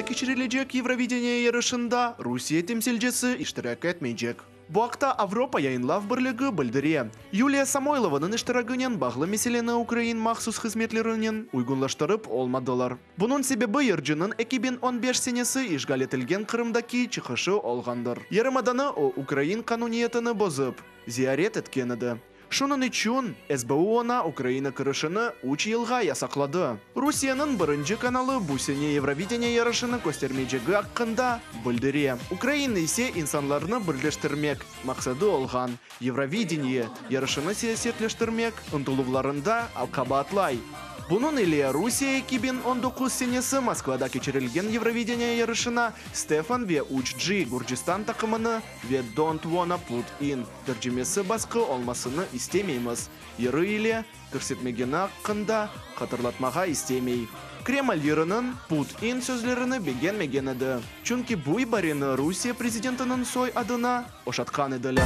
Moskvada keçirilecek Yevrovideniye yarışında Rusiye temsilcisi iştirak etmeycek. Bu aqta Avropa yayınlav birligi bildire. Yuliya Samoylovanıñ iştiragınen bağlı meseleni ukrain mahsus hızmetlerinen uyğunlaştırıp olmadılar. Bunıñ sebebi yırcınıñ 2015 senesi işğal etilgen Qırımdaki çıqışı olğandır. Yarımadanı o ukrain qanuniyetini bozıp, ziyaret etken edi. Şunıñ içün SBU oña Ukraina kirişini üç yılğa yasaqladı. Rusiyeniñ birinci kanalı bu sene Yevrovideniye yarışını köstermeycegi aqqında bildire. Ukraina ise insanlarnı birleştirmek maqsadı olğan Yevrovideniye yarışını siyasetleştirmek ıntıluvlarında qabaatlay. Bunıñ ile Rusiye 2019 senesi Moskvada keçirilgen Yevrovideniye yarışına Stefan ve 3G Gürcistan taqımını ve Don't Wanna Put In tercimesi basqı olmasını istemeymiz yırı ile kirsetmegeni aqqında hatırlatmağa istemey. Kreml yırınıñ Put In sözlerini begenmegen edi, çünki bu ibareni Rusiye prezidentiniñ soy adına oşatqan ediler.